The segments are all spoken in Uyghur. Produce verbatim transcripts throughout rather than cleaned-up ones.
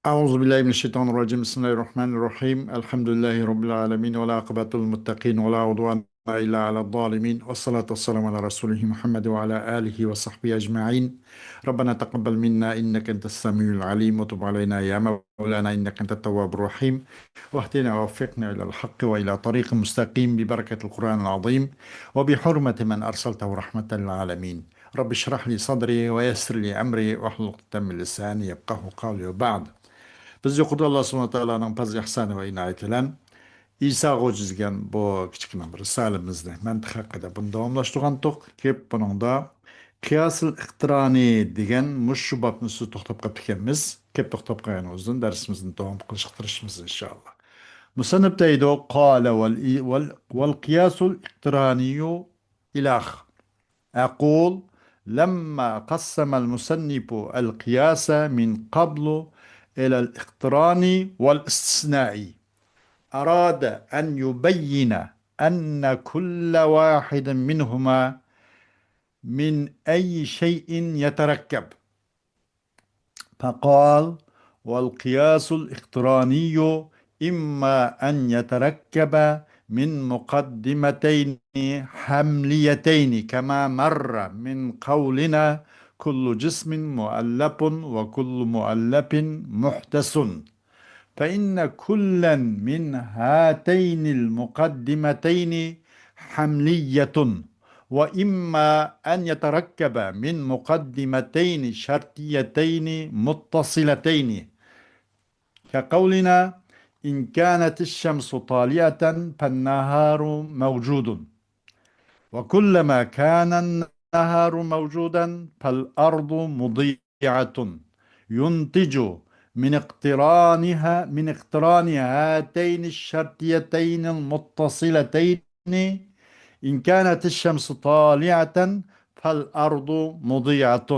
أعوذ بالله من الشيطان الرجيم. بسم الله الرحمن الرحيم. الحمد لله رب العالمين، والعاقبة للمتقين، ولا عدوان إلا على الظالمين، والصلاة والسلام على رسوله محمد وعلى آله وصحبه أجمعين. ربنا تقبل منا إنك أنت السميع العليم، وتب علينا يا مولانا إنك أنت التواب الرحيم، واهدنا ووفقنا إلى الحق وإلى طريق مستقيم ببركة القرآن العظيم وبحرمة من أرسلته رحمة للعالمين. رب اشرح لي صدري ويسر لي أمري واحلل عقدة من لساني يفقهوا قولي وبعد. بىز يۇقىرىدا ئاللا سۇبھانەھۇ ۋە تائالانىڭ پەزلى ئىھسانى ۋە ئىنايىتى بىلەن ئىسا غوجا دېگەن بۇ كىچىككىنە بىر رىسالىمىزنى مەنتىق ھەققىدە بۇنى داۋاملاشتۇرغانتۇق. كېلىپ بۇنىڭدا قىياسىل ئىقتىرانى دېگەن مۇشۇ بابنى ئۈستىدە توختاپ قاپتىكەنمىز. كېلىپ توختاپ قالغىنىمىزدىن دەرسىمىزنى داۋام قىلىشقا تىرىشىمىز ئىنشائاللا. مۇسەننىپ دەيدۇ، قال ۋەل، ۋەل، ۋەل قىياسۇل ئىقتىرانىيۇ ئىلاخ. أقول، لما قسم المصنف القياس من قبل إلى الاقتران والاستثناء، أراد أن يبين أن كل واحد منهما من أي شيء يتركب، فقال: والقياس الاقتراني إما أن يتركب من مقدمتين حمليتين كما مر من قولنا: كل جسم مؤلف وكل مؤلف محدث، فإن كلا من هاتين المقدمتين حملية، وإما أن يتركب من مقدمتين شرطيتين متصلتين، كقولنا: إن كانت الشمس طالعة فالنهار موجود، وكلما كان النهار موجودا فالأرض مضيعة، ينتج من اقترانها، من اقتران هاتين الشرطيتين المتصلتين، إن كانت الشمس طالعة فالأرض مضيعة.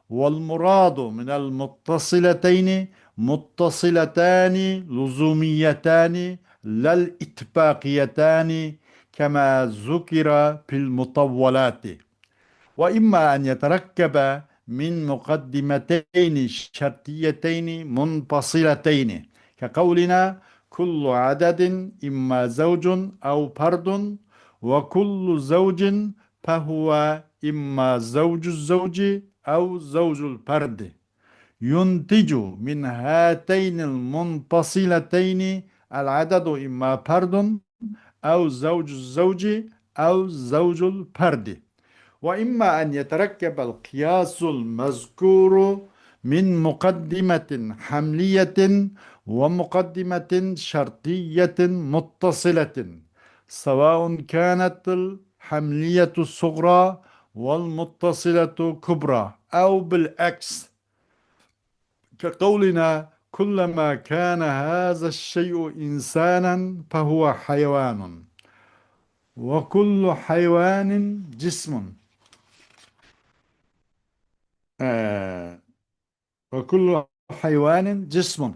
والمراد من المتصلتين متصلتان لزوميتان لا الاتفاقيتان كما ذكر في المطولات. وإما أن يتركب من مقدمتين شرطيتين منفصلتين، كقولنا: كل عدد إما زوج أو فرد، وكل زوج فهو إما زوج الزوج أو زوج الفرد، ينتج من هاتين المنفصلتين العدد إما فرد أو زوج الزوج أو زوج الفرد. وإما أن يتركب القياس المذكور من مقدمة حملية ومقدمة شرطية متصلة، سواء كانت الحملية الصغرى والمتصلة كبرى أو بالعكس، كقولنا: كلما كان هذا الشيء إنسانا فهو حيوان، وكل حيوان جسم. آه، وكل حيوان جسم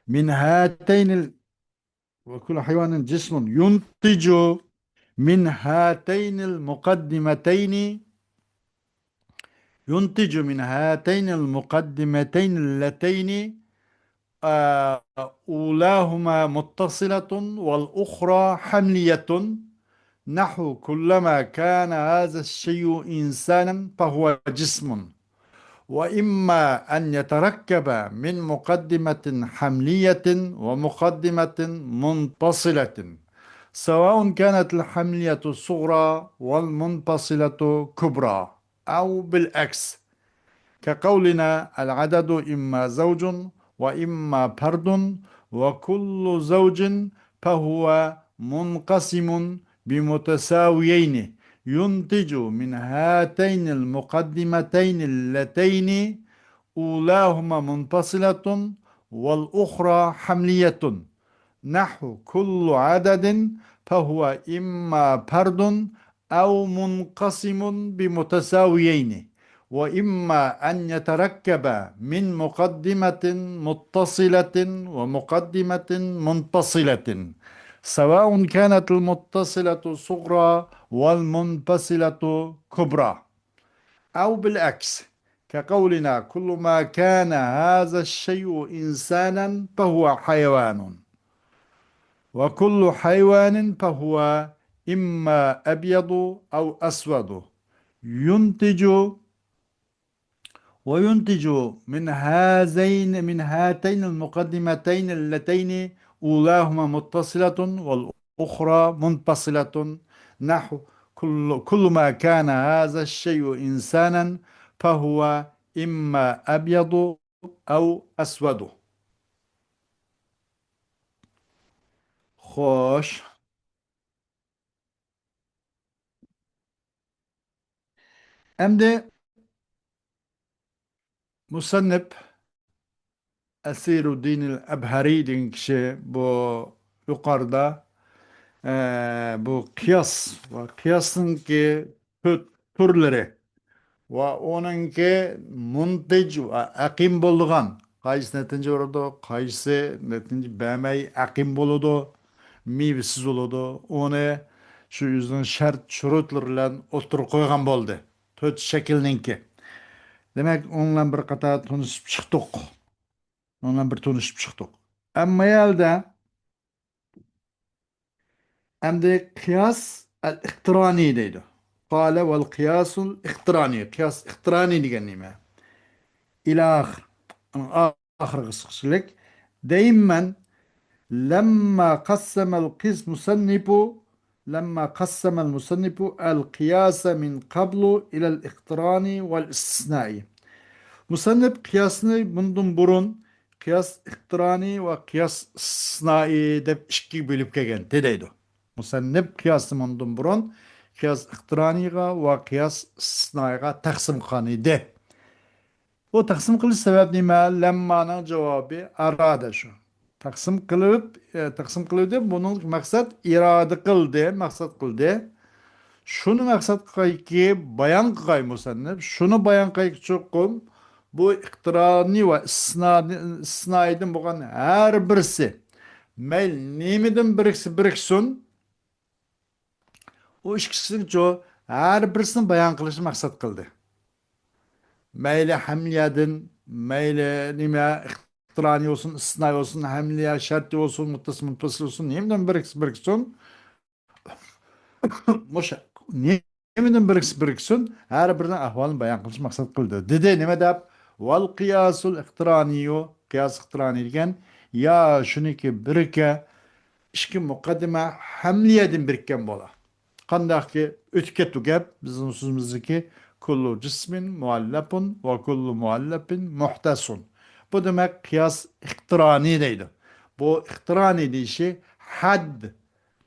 من هاتين ال-، وكل حيوان جسم ينتج من هاتين المقدمتين، ينتج من هاتين المقدمتين اللتين، آه، أولاهما متصلة والأخرى حملية، نحو: كلما كان هذا الشيء إنسانا فهو جسم. وإما أن يتركب من مقدمة حملية ومقدمة منفصلة، سواء كانت الحملية الصغرى والمنفصلة كبرى، أو بالعكس، كقولنا: العدد إما زوج وإما فرد، وكل زوج فهو منقسم بمتساويين، ينتج من هاتين المقدمتين اللتين أولاهما منفصلة والأخرى حملية، نحو: كل عدد فهو إما فرد أو منقسم بمتساويين، وإما أن يتركب من مقدمة متصلة ومقدمة منفصلة، سواء كانت المتصلة صغرى والمنفصلة كبرى، أو بالعكس، كقولنا: كل ما كان هذا الشيء إنسانا فهو حيوان، وكل حيوان فهو إما أبيض أو أسود، ينتج وينتج من هذين، من هاتين المقدمتين اللتين أولاهما متصلة والأخرى منفصلة، نحو: كل، كل ما كان هذا الشيء إنسانا فهو إما أبيض أو أسود. خوش. ئەمدى مۇسەننىپ ئەسىرۇددىنىل ئەبھەرى دېگەن كىشى بۇ يۇقارىدا، ئە، بۇ قىياس ۋە قىياسنىڭكى تۆت تۈرلىرى ۋە ئۇنىڭكى مۇنتىج ۋە ئەقىم بولىدىغان، قايسى نەتىجە بېرىدۇ، قايسى نەتىجە بەرمەي ئەقىم بولىدۇ، مېۋىسىز بولىدۇ، ئۇنى شۇ ئۆزىنىڭ شەرت شۇرۇتلىرى بىلەن ئوتتۇرىغا قويغان بولدى. تۆت شەكىلنىڭكى. دېمەك، ئۇنىڭ بىلەن بىر قاتار تونۇشۇپ چىقتۇق. ئۇنىڭ بىلەن بىر تونۇشۇپ چىقتۇق. ئەمما يەردە ئەمدى قىياس ئەل ئىقتىرانىي دەيدۇ. قال ۋەل قىياسۇل ئىقتىرانىي. قىياس ئىقتىرانىي دېگەن نېمە؟ ئىلە ئاخىر. ئاخىرغا چىقىشلىك. دەيمەن، لەمما قەسسەمەل قىس مۇسەننىپۇ، لەمما قەسسەمەل مۇسەننىپۇ ئەل قىياسە مىن قەبلۇ ئىلەل ئىقتىرانى ۋەل ئىستىسنائى. مۇسەننىپ قىياسنى بۇندىن بۇرۇن قىياس ئىقتىرانى ۋە قىياس ئىستىسنائى دەپ ئىككىگە بۆلۈپ كەلگەنتى دەيدۇ. مۇسەننىپ قىياسنى مۇندىن بۇرۇن قىياس ئىقتىرانىغا ۋە قىياس ئىستىسنائىغا تەقسىم قىلغان ئىدى. بۇ تەقسىم قىلىش سەۋەب نېمە؟ لەممانىڭ جاۋابى ئارادە شۇ. تەقسىم قىلىپ، ئە، تەقسىم قىلىۋىدى. بۇنىڭ مەقسەت ئىرادە قىلدى، مەقسەت قىلدى. شۇنى مەقسەت قىلغايكى، بايان قىلغاي مۇسەننىپ. شۇنى بايان قىلغايكى چوقۇم بۇ ئىقتىرانى ۋە ئىستىسنانى، ئىستىسنائىدىن بولغان ھەر بىرسى، مەيلى نېمىدىن بىرسى بىرىكسۇن، ئۇ ئىككىسىنىڭچۇ ھەر بىرسىنى بايان قىلىشنى مەقسەت قىلدى. مەيلى ھەملىيەدىن، مەيلى نېمە، ئىقتىرانى بولسۇن، ئىستىسنائى بولسۇن، ھەملىيە شەرتى بولسۇن، مۇتتەسىل، مۇنپەسىل بولسۇن، نېمىدىن بىرىكسە بىرىكسۇن. مۇشۇ نېمىدىن بىرىكسە بىرىكسۇن، ھەر بىرىنىڭ ئەھۋالىنى بايان قىلىش مەقسەت قىلدى. دېدى، نېمە دەپ؟ ۋەل قىياسۇل ئىقتىرانىيۇ، قىياس ئىقتىرانىي دېگەن، يا شۇنىكى بىرىكە، ئىككى مۇقەددىمە ھەملىيەدىن بىرىككەن بولا. قانداقكى ئۆتۈپ كەتتى گەپ، بىزنىڭ سۆزىمىزدىكى كۇللۇ جىسمىن مۇئەللەپۇن ۋە كۇللۇ مۇئەللەپىن مۇھدەسۇن. بۇ دېمەك قىياس ئىقتىرانىي دەيدۇ. بۇ ئىقتىرانىي دېيىشى ھەد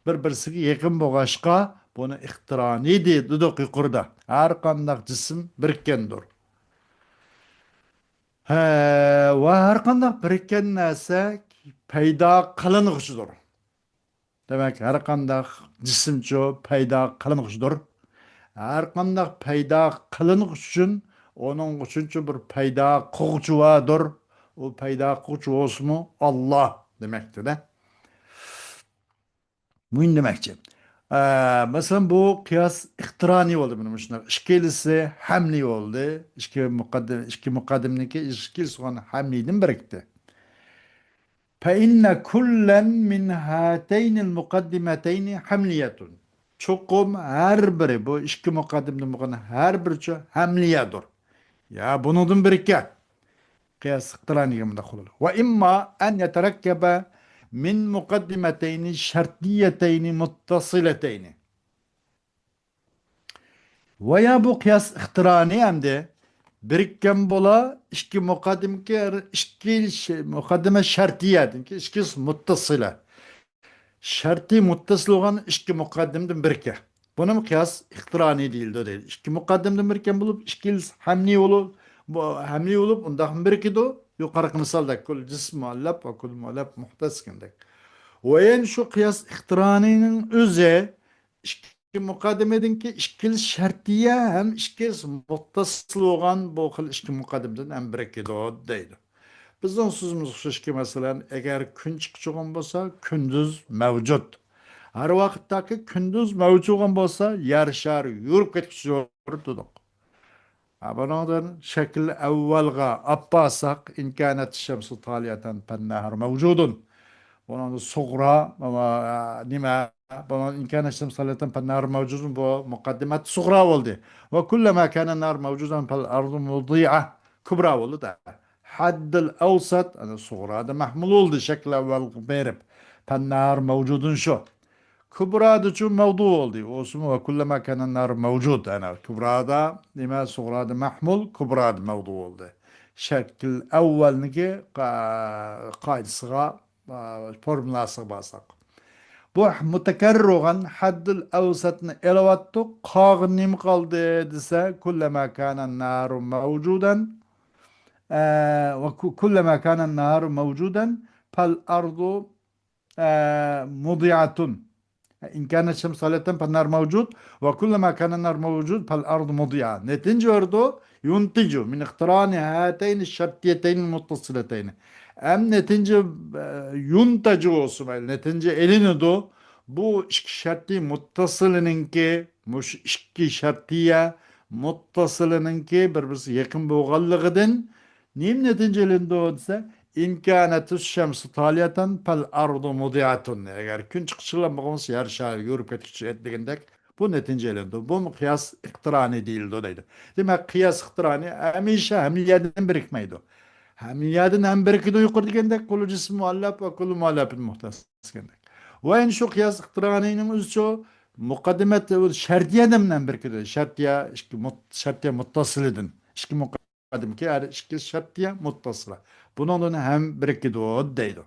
بىر-بىرسىگە يېقىن بولغاچقا، بۇنى ئىقتىرانىي دېدۇق يۇقىرىدا. ھەر قانداق جىسىم بىرىككەندۇر. ھە، ۋە ھەر قانداق بىرىككەن نەرسە پەيدا قىلىنغۇچىدۇر. دېمەك، ھەر قانداق جىسىمچۇ پەيدا قىلىنغۇچىدۇر. ھەر قانداق پەيدا قىلىنغۇچى ئۈچۈن، ئۇنىڭ ئۈچۈنچۇ بىر پەيدا قىلغۇچى باردۇر. ئۇ پەيدا قىلغۇچى بولسىمۇ ئاللا دېمەكتە-دە. مۇھىم دېمەكچى. ئە، مەسىلەن، بۇ قىياس ئىقتىرانىي بولدى. مانا مۇشۇنداق ئىككىلىسى ھەملىي بولدى. ئىككى مۇقەددىم، ئىككى مۇقەددىمنىڭكى ئىككىلىسى بولغان ھەملىيدىن بىرىكتى. فإن كلا من هاتين المقدمتين حملية. چوقۇم ھەر بىرى، بۇ ئىككى مۇقەددىمدىن بولغان ھەر بىرىچۇ ھەملىيەدۇر. يا بۇنىڭدىن بىرىككەن. قىياس ئىقتىرانىيگە مۇنداق قىلىدۇ. وإما أن يتركب من مقدمتين شرطيتين متصلتين. ۋە يا بۇ قىياس ئىقتىرانىي ئەمدى بىرىككەن بولا، ئىككى مۇقەددىمىكى، ئىككى ش-، مۇقەددىمە شەرتىيەدىنكى، ئىككىسى مۇتتەسىلە. شەرتىي مۇتتەسىل بولغان ئىككى مۇقەددىمدىن بىرىككەن. بۇنىمۇ قىياس ئىقتىرانىي دېيىلىدۇ دەيدۇ. ئىككى مۇقەددىمدىن بىرىككەن بولۇپ، ئىككىلىسى ھەملىي بولۇپ، بۇ ھەملىي بولۇپ، ئۇنداقمۇ بىرىكىدۇ. يۇقىرىقى مىسالدەك، كۇل جىسم مۇئەللەپ ۋە كۇل مۇئەللەپ مۇھدەس دېگەندەك. ۋە يەنە شۇ قىياس ئىقتىرانىينىڭ ئۆزى ئىككى مۇقەددىمىدىنكى ئىككىلىسى شەرتىيە ھەم ئىككىلىسى مۇتتەسىل بولغان بۇ خىل ئىككى مۇقەددىمىدىن ھەم بىرىكىدۇ دەيدۇ. بىزنىڭ سۆزىمىز ئوخشاشكى، مەسىلەن، ئەگەر كۈن چىققۇچىغان بولسا، كۈندۈز مەۋجۇت. ھەر ۋاقىتتاكى كۈندۈز مەۋجۇت بولغان بولسا، يەر شارى يورۇپ كەتكۈچىدۇر دېدۇق. بۇنىڭدىن شەكىل ئەۋۋەلگە ئاپ بارساق، إن كانت الشمس طالعة فالنهار موجود. بۇنىڭدا سۇغرا، ئە، نېمە، بۇنىڭ إن كانت الشمس طالعة فالنهار موجود، بۇ مۇقەددىمەت سۇغرا بولدى. وكلما كان النهار موجودا فالأرض مضيئة كبرى بولدى. ھەددىل ئەۋسەت، ئەنە سۇغرادا مەھمۇل بولدى، شەكىل ئەۋۋەلگە بېرىپ. فالنهار موجود شۇ. كۇبرادىچۇ مەۋدۇ بولدى. ئوسمۇ ۋە كۇللەما كانەن نار مەۋجۇد. يەنى كۇبرادا نېمە، سۇغرادا مەھمۇل، كۇبرادا مەۋدۇ بولدى. شەكىل ئەۋۋەلنىكى قا-، قائىدىسىغا، ئا، فورمۇلاسىغا بارساق. بۇ مۇتەكەررىر بولغان ھەددىل ئەۋسەتنى ئېلىۋەتتۇق. قالغىنى نېمە قالدى دېسە، كۇللەما كانەن نارۇ مەۋجۇدەن، ئە، ۋە كۇ-، كۇللەما كانەن نارۇ مەۋجۇدەن، پەل ئەرضۇ ئە، مۇدىئەتۇن. إن كانت الشمس طالعة فالنهار موجود، وكلما كان النهار موجود فالأرض مضيئة. نەتىجە بېرىدۇ. ينتج من اقتران هاتين الشرطيتين المتصلتين. ئەم نەتىجە، ئە، ينتج بولسا مەيلى، نەتىجە ئېلىنىدۇ. بۇ ئىككى شەرتىي مۇتتەسىلىنىڭكى، مۇشۇ ئىككى شەرتىيە مۇتتەسىلىنىڭكى بىر-بىرسىگە يېقىن بولغانلىقىدىن نېمە نەتىجە ئېلىنىدۇ دېسە، إن كانت الشمس طالعة فالأرض مضيئة. ئەگەر كۈن چىقىشى بىلەن بولغان بولسا، يەر شارى يورۇپ كەتكۈچى ئىدى دېگەندەك، بۇ نەتىجە ئېلىنىدۇ. بۇمۇ قىياس ئىقتىرانى دېيىلىدۇ دەيدۇ. دېمەك، قىياس ئىقتىرانى ھەمىشە ھەممە يەردىن بىرىكمەيدۇ. ھەممە يەردىن ھەم بىرىكىدۇ يۇقىرىدا دېگەندەك، كل جسم مؤلف وكل مؤلف متصل دېگەندەك. ۋە ئەنە شۇ قىياس ئىقتىرانىنىڭ ئۆزىچۇ مۇقەددىمەت شەرتىيەدىن ھەم بىرىكىدۇ. شەرتىيە ئىككى مۇت-، شەرتىيە مۇتتەسىلىدىن. ئىككى مۇقەددىمە قەدىمكى ھەر ئىككى شەرتىيە مۇتتەسىلە. بۇنىڭدىن ھەم بىرىكىدۇ دەيدۇ.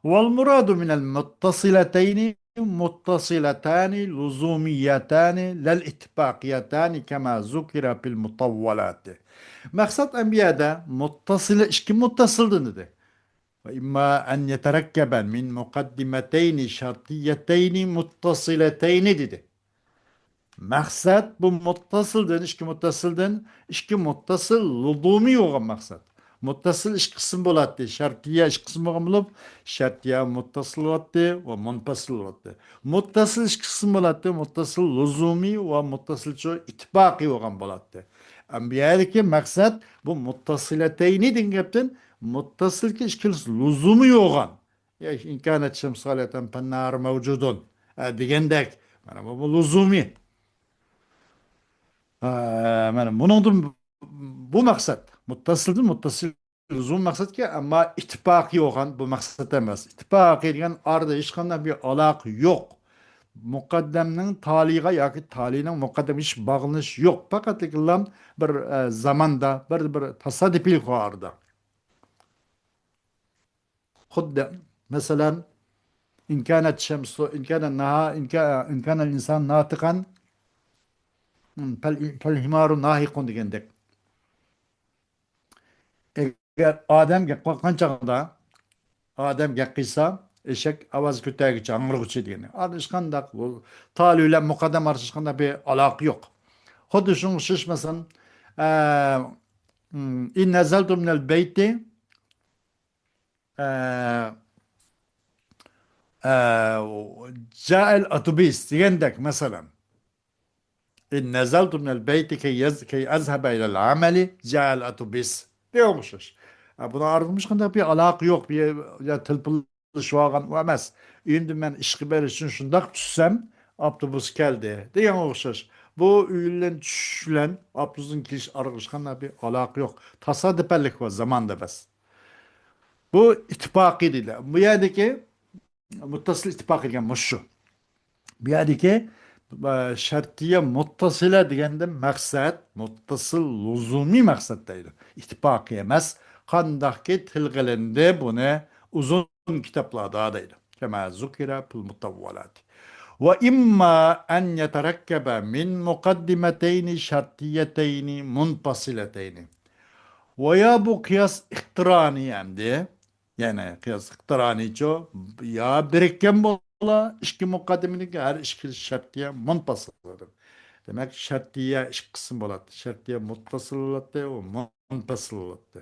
والمراد من المتصلتين متصلتان لزوميتان لا اتفاقيتان كما ذكر في المطولات. مەقسەت ئەمدى يەردە مۇتتەسىلە ئىككى مۇتتەسىلدىن دېدى. وإما أن يتركب من مقدمتين شرطيتين متصلتين دېدى. مەقسەت بۇ مۇتتەسىلدىن، ئىككى مۇتتەسىلدىن، ئىككى مۇتتەسىل لۇزۇمىي بولغان مەقسەت. مۇتتەسىل ئىككى قىسىم بولاتتى. شەرتىيە ئىككى قىسىم بولغان بولۇپ، شەرتىيە مۇتتەسىل بولاتتى ۋە مۇنپەسىل بولاتتى. مۇتتەسىل ئىككى قىسىم بولاتتى. مۇتتەسىل لۇزۇمىي ۋە مۇتتەسىل شۇ ئىتتىپاقىي بولغان بولاتتى. ئەمما بۇ يەردىكى مەقسەت بۇ مۇتتەسىلەتەينى دېگەن گەپتىن مۇتتەسىلكى ئىككىلىسى لۇزۇمىي بولغان. يا إن كانت الشمس طالعة فالنهار موجود. ئە، دېگەندەك. مانا بۇ، بۇ لۇزۇمىي. ئە، مانا بۇنىڭدىن بۇ مەقسەت. مۇتتەسىلدىن مۇتتەسىل لۇزۇم مەقسەتكە، ئەمما ئىتتىپاقىي بولغان بۇ مەقسەت ئەمەس. ئىتتىپاقىي دېگەن ئارىدا ھېچقانداق بىر ئالاقە يوق. مۇقەددەمنىڭ تالىيىغا ياكى تالىينىڭ مۇقەددەمگە ھېچ باغلىنىشى يوق. پەقەتلا بىر، ئە، زاماندا، بىر، بىر تاسادىپىيلىق بار ئارىدا. خۇددى، مەسىلەن، إن كانت الشمس، إن كان النها-، إن كا-، إن كان الإنسان ناطقا، فال-، فالحمار ناهق دېگەندەك. ئەگەر ئادەم گەپ قىلغان چاغدا، ئادەم گەپ قىلسا، ئېشەك ئاۋاز كۆتەرگۈچى، ھاڭرىغۇچى دېگەن. ئارىدا ھېچقانداق بۇ تالىي بىلەن مۇقەددەم ئارىسىدا ھېچقانداق بىر ئالاقە يوق. خۇددى شۇنىڭغا ئوخشاش، مەسىلەن، ئە، م، إن نزلت من البيت، ئە، ئە، جاء الأتوبيس دېگەندەك، مەسىلەن. إن نزلت من البيت كي يز-، كي أذهب إلى العمل جاء الأتوبيس دېگەن ئوخشاش. ئە، بۇنىڭ ئارىسىدا ھېچقانداق بىر ئالاقە يوق، بىر يا تېلېفونلىشىۋالغان ئۇ ئەمەس. ئۆيۈمدىن مەن ئىشقا بېرىش ئۈچۈن شۇنداق چۈشسەم، ئاپتوبۇس كەلدى دېگەن ئوخشاش. بۇ ئۆيدىن چۈشۈش بىلەن ئاپتوبۇستىن كېلىش ئارىلىقىدا ھېچقانداق بىر ئالاقە يوق. تاسادىپەنلىك بار زاماندا بەس. بۇ ئىتتىپاقىي دېيىلە. بۇ يەردىكى مۇتتەسىل ئىتتىپاقىي دېگەن مۇشۇ. بۇ يەردىكى، ئە، شەرتىيە مۇتتەسىلە دېگەندىن مەقسەت مۇتتەسىل لۇزۇمىي مەقسەت دەيدۇ. ئىتتىپاقىي ئەمەس. قانداقكى تىلغا ئېلىندى بۇنى ئۇزۇن كىتابلاردا دەيدۇ. كما ذكر في المطولات. وإما أن يتركب من مقدمتين شرطيتين منفصلتين. ۋە يا بۇ قىياس ئىقتىرانى ئەمدى. يەنى قىياس ئىقتىرانىچۇ، يا بىرىككەن بولا، ئىككى مۇقەددىمىنىڭكى ھەر ئىككى شەرتىيە مۇنپەسىل. دېمەك، شەرتىيە ئىككى قىسىم بولاتتى. شەرتىيە مۇتتەسىل بولاتتى، ئۇ مۇنپەسىل بولاتتى.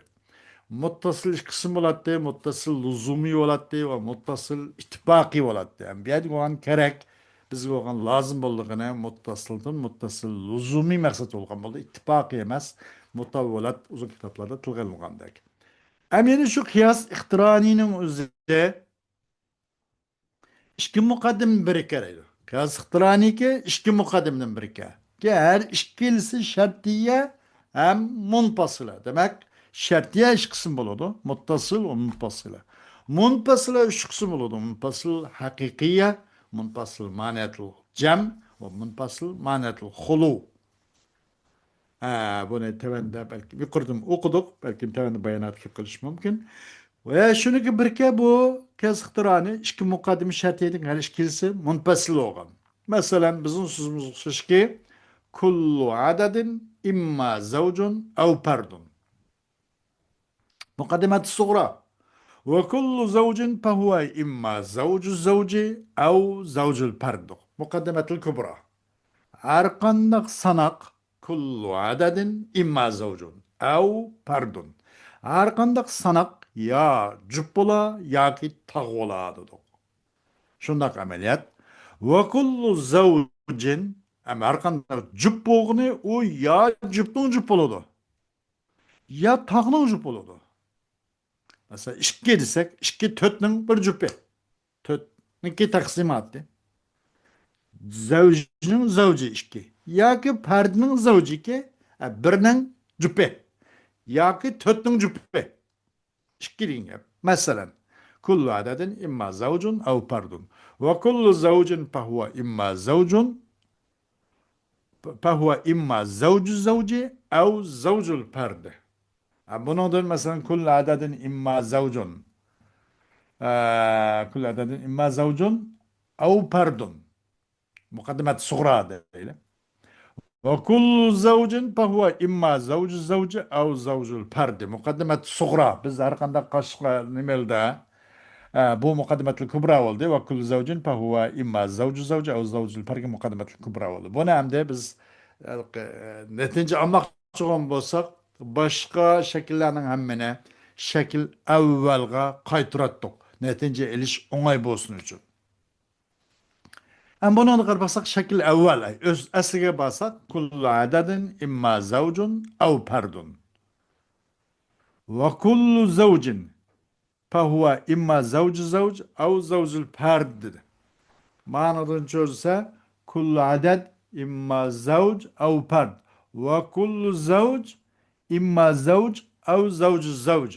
مۇتتەسىل ئىككى قىسىم بولاتتى، مۇتتەسىل لۇزۇمىي بولاتتى ۋە مۇتتەسىل ئىتتىپاقىي بولاتتى. ھەم بۇ يەردە بولغان كېرەك، بىزگە بولغان لازىم بولىدىغىنى مۇتتەسىلدىن مۇتتەسىل لۇزۇمىي مەقسەت بولغان بولدى. ئىتتىپاقىي ئەمەس، مۇتاۋۋىلات ئۇزۇن كىتابلاردا تىلغا ئېلىنغاندەك. ئەمدى يەنە شۇ قىياس ئىقتىرانىينىڭ ئۆزى ئىككى مۇقەددىمە بىرىككە دەيدۇ. قىياس ئىقتىرانىيكى ئىككى مۇقەددىمىدىن بىرىككە. كى ھەر ئىككىلىسى شەرتىيە ھەم مۇنپەسىلە. دېمەك، شەرتىيە ئىككى قىسىم بولىدۇ. مۇتتەسىل ۋە مۇنپەسىلە. مۇنپەسىلە ئۈچ قىسىم بولىدۇ. مۇنپەسىل ھەقىقىيە، مۇنپەسىل مانىئەتۇل جەم ۋە مۇنپەسىل مانىئەتۇل خۇلۇ. ھە، بۇنى تۆۋەندە بەلكىم يۇقىرىدىمۇ ئوقۇدۇق، بەلكىم تۆۋەندە بايانات كېلىپ قېلىشى مۇمكىن. ۋە شۇنىڭكى بىركە بۇ قىياس ئىقتىرانى ئىككى مۇقەددىمە شەرتىيەدىن ھەر ئىككىلىسى مۇنپەسىل بولغان. مەسىلەن، بىزنىڭ سۆزىمىز ئوخشاشكى، كۇللۇ ئەدەدىن ئىمما زەۋجۇن ئەۋ پەردۇن. مۇقەددىمەتۇ سۇغرا. ۋە كۇللۇ زەۋجىن فەھۇۋە ئىمما زەۋجۇ زەۋجى ئەۋ زەۋجۇل پەرد. مۇقەددىمەتۇل كۇبرا. ھەر قانداق ساناق، كۇللۇ ئەدەدىن ئىمما زەۋجۇن ئەۋ پەردۇن. ھەر قانداق ساناق يا جۈپ بولا ياكى تاغ بولا دېدۇق. شۇنداق ئەمەلىيەت. ۋە كۇللۇ زەۋجىن، ئەمما ھەر قانداق جۈپ بولغىنى ئۇ يا جۈپنىڭ جۈپ بولىدۇ، يا تاغنىڭ جۈپ بولىدۇ. مەسىلەن، ئىككى دېسەك، ئىككى تۆتنىڭ بىر جۈپى. تۆتنىڭكى تەقسىماتى. زەۋجنىڭ زەۋجى ئىككى. ياكى پەردنىڭ زەۋجى ئىككى، ئە، بىرنىڭ جۈپى. ياكى تۆتنىڭ جۈپى. ئىككى دېگەن گەپ. مەسىلەن، كۇللۇ ئەدەدىن ئىمما زەۋجۇن ئەۋ پەردۇن. ۋە كۇللۇ زەۋجىن فەھۇۋە ئىمما زەۋجۇن، فەھۇۋە ئىمما زەۋجۇ زەۋجى ئەۋ زەۋجۇل پەردى. ھە، بۇنىڭدىن مەسىلەن، كۇللۇ ئەدەدىن ئىمما زەۋجۇن. ئە، كۇللۇ ئەدەدىن ئىمما زەۋجۇن ئەۋ پەردۇن. مۇقەددىمەت سۇغرا دەيلى. ۋە كۇللۇ زەۋجىن فەھۇۋە ئىمما زەۋجۇ زەۋجى ئەۋ زەۋجۇل پەردى. مۇقەددىمەت سۇغرا. بىز ھەر قانداق قاشلىقلار نېمىلدە، ئە، بۇ مۇقەددىمەتۇل كۇبرا بولدى. ۋە كۇللۇ زەۋجىن فەھۇۋە ئىمما زەۋجۇ زەۋجى ئەۋ زەۋجۇل پەردى مۇقەددىمەتۇل كۇبرا بولدى. بۇنى ئەمدى بىز، ئە، نەتىجە ئالماقچى بولغان بولساق، باشقا شەكىللەرنىڭ ھەممىنى شەكىل ئەۋۋەلگە قايتۇراتتۇق. نەتىجە ئېلىش ئوڭاي بولسۇن ئۈچۈن. ئەمما بۇنىڭغا قاراپ باقساق، شەكىل ئەۋۋەل، ئۆز ئەسلىگە بارساق، كۇللۇ ئەدەدىن ئىمما زەۋجۇن ئەۋ پەردۇن. ۋە كۇللۇ زەۋجىن فەھۇۋە ئىمما زەۋجۇ زەۋج ئەۋ زەۋجۇل پەرد دېدى. مانىدىن چۆزسە، كۇللۇ ئەدەد ئىمما زەۋج ئەۋ پەرد. ۋە كۇللۇ زەۋج ئىمما زەۋج ئەۋ زەۋجۇ زەۋج.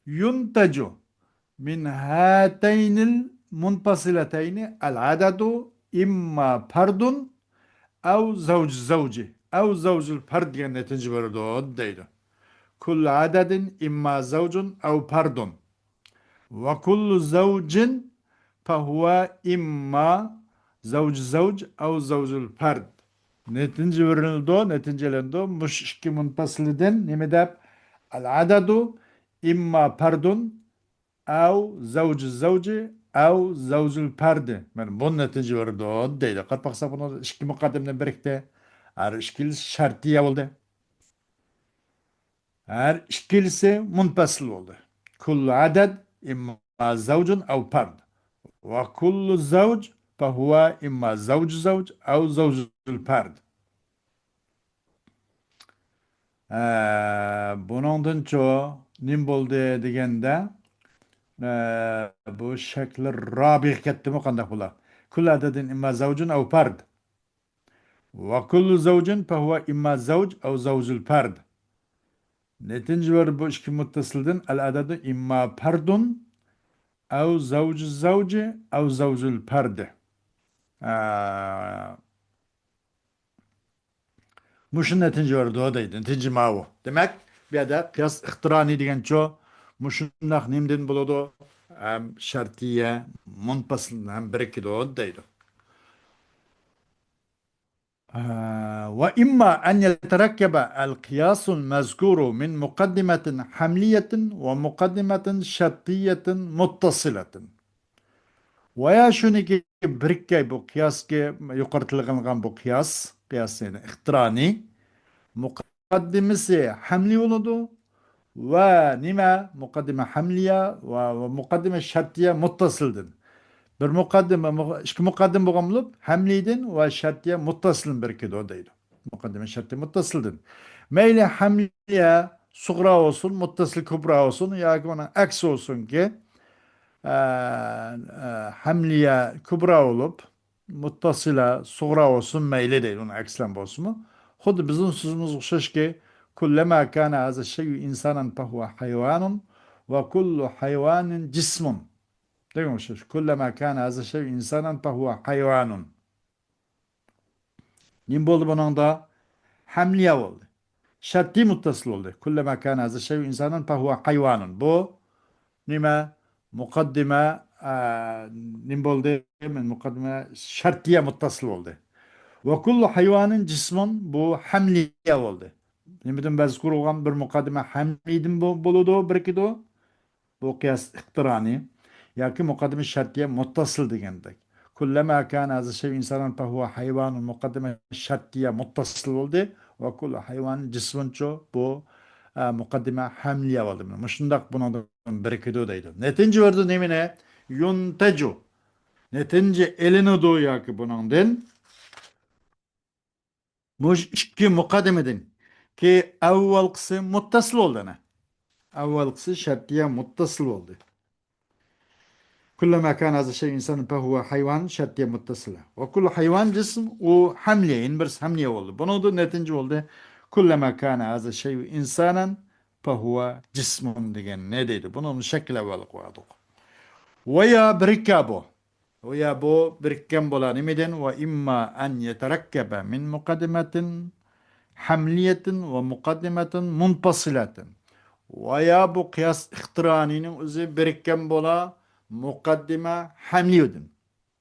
ينتج من هاتين المنفصلتين العدد إما فرد أو زوج الزوج أو زوج الفرد دېگەن نەتىجە بېرىدۇ دەيدۇ. كل عدد إما زوج أو فرد. وكل زوج فهو إما زوج الزوج أو زوج الفرد. نەتىجە بېرىلىدۇ، نەتىجە ئېلىنىدۇ. مۇشۇ ئىككى مۇنپەسىلدىن نېمە دەپ؟ العدد إما فرد أو زوج الزوج أو زوج الفرد. مانا بۇ نەتىجە بېرىدۇ دەيدۇ. قاراپ باقساق، بۇنىڭدا ئىككى مۇقەددىمىدىن بىرىكتى. ھەر ئىككىلىسى شەرتىيە بولدى. ھەر ئىككىلىسى مۇنپەسىل بولدى. كل عدد إما زوج أو فرد. وكل زوج فهو إما زوج زوج أو زوج الفرد. ئە، بۇنىڭدىنچۇ نېمە بولدى دېگەندە، ئە، بۇ شەكلى رابىئغا كەتتىمۇ قانداق بولا؟ كل عدد إما زوج أو فرد. وكل زوج فهو إما زوج أو زوج الفرد. نەتىجە بېرىدۇ بۇ ئىككى مۇتتەسىلدىن العدد إما فرد أو زوج الزوج أو زوج الفرد. ئە، مۇشۇ نەتىجە بېرىدۇ دەيدۇ. نەتىجە ماۋۇ. دېمەك، بۇ يەردە قىياس ئىقتىرانىي دېگەنچۇ مۇشۇنداق نېمىدىن بولىدۇ؟ ھەم شەرتىيە مۇنپەسىل ھەم بىرىكىدۇ دەيدۇ. ئە، وإما أن يتركب القياس المذكور من مقدمة حملية ومقدمة شرطية متصلة. ۋە يا شۇنىكى بىرىككەي بۇ قىياسكى، يۇقىرى تىلغا ئېلىنغان بۇ قىياس، قىياس يەنى ئىقتىرانىي، مۇقەددىمىسى ھەملى بولىدۇ ۋە نېمە؟ مۇقەددىمە ھەملىيە ۋە، ۋە مۇقەددىمە شەرتىيە مۇتتەسىلدىن. بىر مۇقەددىمە، مۇ-، ئىككى مۇقەددىمە بولغان بولۇپ، ھەملىدىن ۋە شەرتىيە مۇتتەسىلدىن بىرىكىدۇ دەيدۇ. مۇقەددىمە شەرتىيە مۇتتەسىلدىن. مەيلى ھەملىيە سۇغرا بولسۇن، مۇتتەسىل كۇبرا بولسۇن ياكى ئۇنىڭ ئەكسى بولسۇنكى، ئە، ئە، ھەملىيە كۇبرا بولۇپ، مۇتتەسىلە سۇغرا بولسۇن مەيلى دەيدۇ، ئۇنىڭ ئەكسىلەن بولسىمۇ. خۇددى بىزنىڭ سۆزىمىزگە ئوخشاشكى، كۇللەما كان ھازا شەيئۇ ئىنسانەن فەھۇۋە ھايۋانۇن ۋە كۇللۇ ھايۋانىن جىسمۇن. دېگەن ئوخشاش. كۇللەما كان ھازا شەيئۇ ئىنسانەن فەھۇۋە ھايۋانۇن. نېمە بولدى بۇنىڭدا؟ ھەملىيە بولدى. شەرتىي مۇتتەسىل بولدى. كۇللەما كان ھازا شەيئۇ ئىنسانەن فەھۇۋە ھايۋانۇن. بۇ نېمە؟ مۇقەددىمە، ئە، نېمە بولدى؟ مۇقەددىمە شەرتىيە مۇتتەسىل بولدى. ۋە كۇللۇ ھايۋانىن جىسمۇن، بۇ ھەملىيە بولدى. نېمىدىن مەزكۇر بولغان بىر مۇقەددىمە ھەملىدىن بو-، بولىدۇ، بىرىكىدۇ. بۇ قىياس ئىقتىرانى ياكى مۇقەددىمە شەرتىيە مۇتتەسىل دېگەندەك. كۇللەما كان ھازا شەيئۇ ئىنسانەن فەھۇۋە ھايۋانۇن مۇقەددىمە شەرتىيە مۇتتەسىل بولدى. ۋە كۇللۇ ھايۋانىن جىسمۇنچۇ، بۇ، ئە، مۇقەددىمە ھەملىيە بولدى. مۇشۇنداق بۇنىڭدىن بىرىكىدۇ دەيدۇ. نەتىجە بېرىدۇ نېمىنى؟ يۇنتەجۇ. نەتىجە ئېلىنىدۇ ياكى بۇنىڭدىن. مۇش ئىككى مۇقەددىمىدىن كى ئەۋۋالقىسى مۇتتەسىل بولدى ئەنە. ئەۋۋالقىسى شەرتىيە مۇتتەسىل بولدى. كۇللەما كان ھازا شەيئۇ ئىنسانەن فەھۇۋە ھايۋان شەرتىيە مۇتتەسىلە. ۋە كۇللۇ ھايۋان جىسم، ئۇ ھەملىيە، يەنە بىرسى ھەملىيە بولدى. بۇنىڭدىن نەتىجە بولدى. كۇللەما كان ھازا شەيئۇ ئىنسانەن فەھۇۋە جىسمۇن دېگەن نە دەيدۇ. بۇنىڭ شەكىل ئەۋۋالقى بارلىق. ۋە يا بىرىككە بۇ. ۋە يا بۇ بىرىككەن بولا نېمىدىن؟ ۋە ئىمما ئەن يەتەرەككەبە مىن مۇقەددىمەتىن ھەملىيەتىن ۋە مۇقەددىمەتىن مۇنپەسىلەتىن. ۋە يا بۇ قىياس ئىقتىرانىنىڭ ئۆزى بىرىككەن بولا مۇقەددىمە ھەملىيەدىن.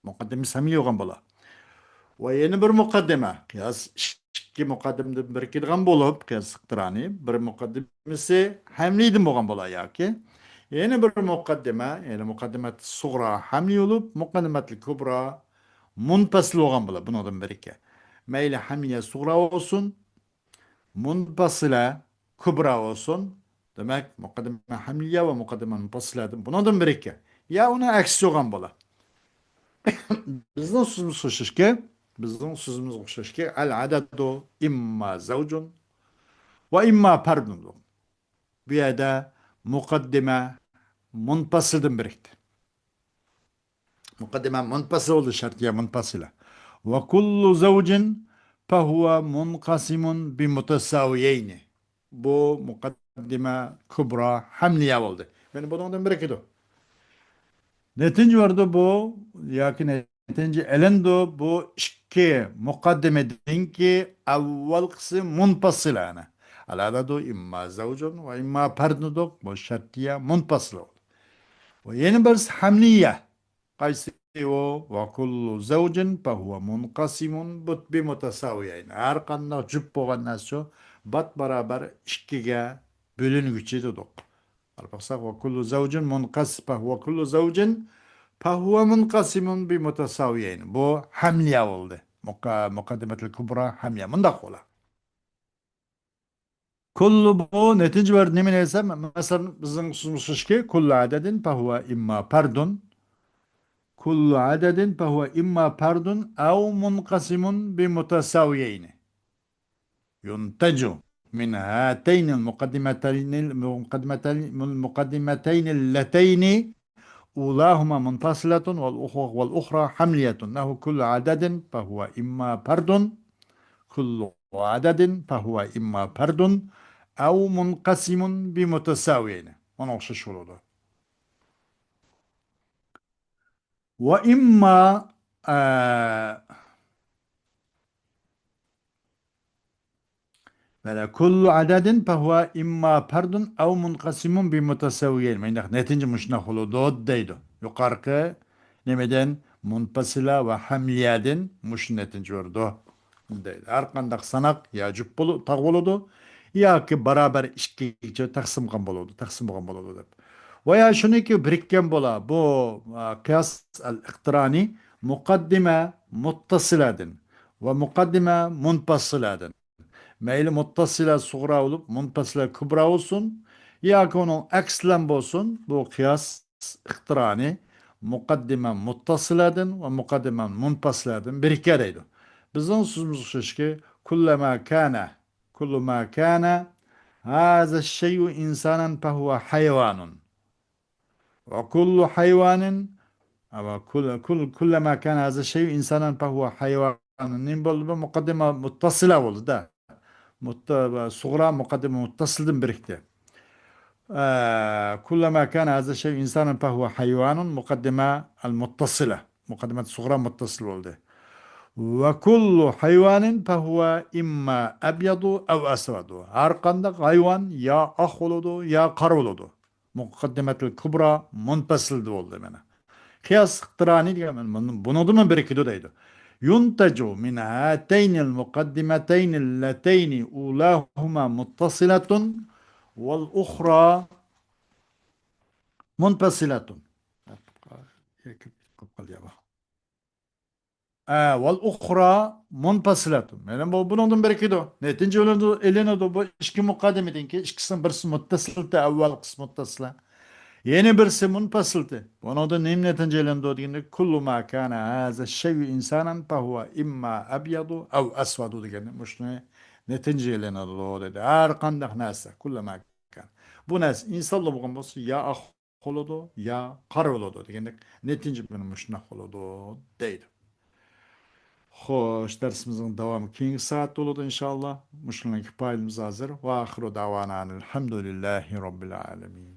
مۇقەددىمىسى ھەملىيە بولغان بولا. ۋە يەنە بىر مۇقەددىمە، قىياس ئىككى مۇقەددىمىدىن بىرىكىدىغان بولۇپ، قىياس ئىقتىرانى بىر مۇقەددىمىسى ھەملىيەدىن بولغان بولا ياكى يەنە بىر مۇقەددىمە، يەنى مۇقەددىمەت سۇغرا ھەملىيە بولۇپ، مۇقەددىمەتلىك كۇبرا مۇنپەسىل بولغان بولا. بۇنىڭدىن بىرىككە. مەيلى ھەملىيە سۇغرا بولسۇن، مۇنپەسىلە كۇبرا بولسۇن. دېمەك، مۇقەددىمە ھەملىيە ۋە مۇقەددىمە مۇنپەسىلەدىن بۇنىڭدىن بىرىككە. يا ئۇنىڭ ئەكسى بولغان بولا. بىزنىڭ سۆزىمىزگە ئوخشاشكى، بىزنىڭ سۆزىمىزگە ئوخشاشكى، ئەل ئەدەدۇ ئىمما زەۋجۇن ۋە ئىمما پەردۇن. بۇ يەردە مۇقەددىمە مۇنپەسىلدىن بىرىكتى. مۇقەددىمە مۇنپەسىل بولدى، شەرتىيە مۇنپەسىلە. ۋە كۇللۇ زەۋجىن فەھۇۋە مۇنقەسىمۇن بىمۇتەساۋىيەينى. بۇ مۇقەددىمە كۇبرا ھەملىيە بولدى. يەنى بۇنىڭدىن بىرىكىدۇ. نەتىجە بېرىدۇ بۇ، ياكى نەتىجە ئېلىندى بۇ ئىككى مۇقەددىمىدىنكى ئەۋۋالقىسى مۇنپەسىلە ئەنە. ئەل ئەدەدۇ ئىمما زەۋجۇن ۋە ئىمما پەردۇن دېدۇق. بۇ شەرتىيە مۇنپەسىلە بولدى. ۋە يەنە بىرسى ھەملىيە. قايسى ئۇ؟ ۋە كۇللۇ زەۋجىن فەھۇۋە مۇنقەسىمۇن بۇت-، بىمۇتەساۋىيەين. ھەر قانداق جۈپ بولغان نەرسە شۇ بات بارابەر ئىككىگە بۆلۈنگۈچى دېدۇق. قاراپ باقساق، ۋە كۇللۇ زەۋجىن مۇنقەس-، فەھۇۋە كۇللۇ زەۋجىن فەھۇۋە مۇنقەسىمۇن بىمۇتەساۋىيەين. بۇ ھەملىيە بولدى. مۇقا-، مۇقەددىمەتۇل كۇبرا ھەملىيە. مۇنداق بولا. كۇللۇ بۇ نەتىجە بەردى. نېمە دېسە، مەسىلەن، بىزنىڭ سۆزىمىز شۇكى، كۇللۇ ئەدەدىن فەھۇۋە ئىمما پەردۇن. كۇللۇ ئەدەدىن فەھۇۋە ئىمما پەردۇن ئەۋ مۇنقەسىمۇن بىمۇتەساۋىيەينى. ينتج من هاتين المقدمتين، المقدمتين، المقدمتين اللتين أولاهما منفصلة والأخ-، والأخرى حملية، نحو كل عدد فهو إما فرد، كل عدد فهو إما فرد أو منقسم بمتساويين. ئۇنىڭغا ئوخشاش بولىدۇ. وإما، ئە، مانا، كل عدد فهو إما فرد أو منقسم بمتساويين. مانداق نەتىجە مۇشۇنداق بولىدۇ دەيدۇ. يۇقىرىقى نېمىدىن؟ مۇنپەسىلە ۋە ھەملىيەدىن مۇشۇ نەتىجە بېرىدۇ دەيدۇ. ھەر قانداق ساناق يا جۈپ بولۇ-، تاغ بولىدۇ، ياكى بارابەر ئىككىگە تەقسىم قىلغان بولىدۇ، تەقسىم قىلغان بولىدۇ دەپ. ۋە يا شۇنىڭكى بىرىككەن بولا، بۇ، ئا، قىياس ئەل ئىقتىرانى مۇقەددىمە مۇتتەسىلەدىن ۋە مۇقەددىمە مۇنپەسىلەدىن. مەيلى مۇتتەسىلە سۇغرا بولۇپ، مۇنپەسىلە كۇبرا بولسۇن، ياكى ئۇنىڭ ئەكسىلەن بولسۇن، بۇ قىياس ئىقتىرانى مۇقەددىمە مۇتتەسىلەدىن ۋە مۇقەددىمە مۇنپەسىلەدىن بىرىككەن دەيدۇ. بىزنىڭ سۆزىمىزگە ئوخشاشكى، كۇللەما كانە، كۇللۇما كانە ھازا شەيئۇ ئىنسانەن فەھۇۋە ھەيۋانۇن. ۋە كۇللۇ ھەيۋانىن، ۋە كۇل-، كۇل-، كۇللەما كانە ھازا شەيئۇ ئىنسانەن فەھۇۋە ھەيۋانۇن. نېمە بولدى بۇ؟ مۇقەددىمە مۇتتەسىلە بولدى-دە. مۇتتە-، سۇغرا مۇقەددىمە مۇتتەسىلدىن بىرىكتى. ئە، كۇللەما كانە ھازا شەيئۇ ئىنسانەن فەھۇۋە ھەيۋانۇن، مۇقەددىمە ئەل مۇتتەسىلە. مۇقەددىمە سۇغرا مۇتتەسىل بولدى. ۋە كۇللۇ ھەيۋانىن فەھۇۋە ئىمما ئەبيەدۇ ئەۋ ئەسۋەدۇ. ھەر قانداق ھايۋان يا ئاق بولىدۇ، يا قارا بولىدۇ. مۇقەددىمەتىل كۇبرا مۇنپەسىلدە بولدى مانا. قىياس ئىقتىرانى دېگەن مانا بۇنىڭدىنمۇ بىرىكىدۇ دەيدۇ. يۇنتەجۇ مىن ھاتەينىل مۇقەددىمەتەينىل لەتەينى ئۇلاھۇما مۇتتەسىلەتۇن ۋەل ئۇخرا مۇنپەسىلەتۇن. ئە، ۋەل ئۇخرا مۇنپەسىلەتۇن. يەنى بۇ، بۇنىڭدىن بىرىكىدۇ. نەتىجە ئېلىنىدۇ، ئېلىنىدۇ. بۇ ئىككى مۇقەددىمىدىن كېيىن ئىككىسىنىڭ بىرسى مۇتتەسىلتى، ئەۋۋەلقىسى مۇتتەسىلە. يەنە بىرسى مۇنپەسىلتى. بۇنىڭدىن نېمە نەتىجە ئېلىنىدۇ دېگەندە، كۇللۇ ما كانە ھازا شەيئۇ ئىنسانەن فەھۇۋە ئىمما ئەبيەدۇ ئەۋ ئەسۋەدۇ دېگەندە مۇشۇنى نەتىجە ئېلىنىدۇ دېدى. ھەر قانداق نەرسە، كۇللۇ ما كان. بۇ نەرسە ئىنسانلا بولغان بولسا، يا ئاق بولىدۇ، يا قارا بولىدۇ دېگەندەك نەتىجە مانا مۇشۇنداق بولىدۇ دەيدۇ. خوش، دەرسىمىزنىڭ داۋامى كېيىنكى سائەتتە بولىدۇ ئىنشائاللا. مۇشۇنىڭ كىپايىمىز ھازىر. ۋە ئاخىرۇ دەۋانا ئەنىل ھەمدۇلىللاھى رەببىل ئالەمىن.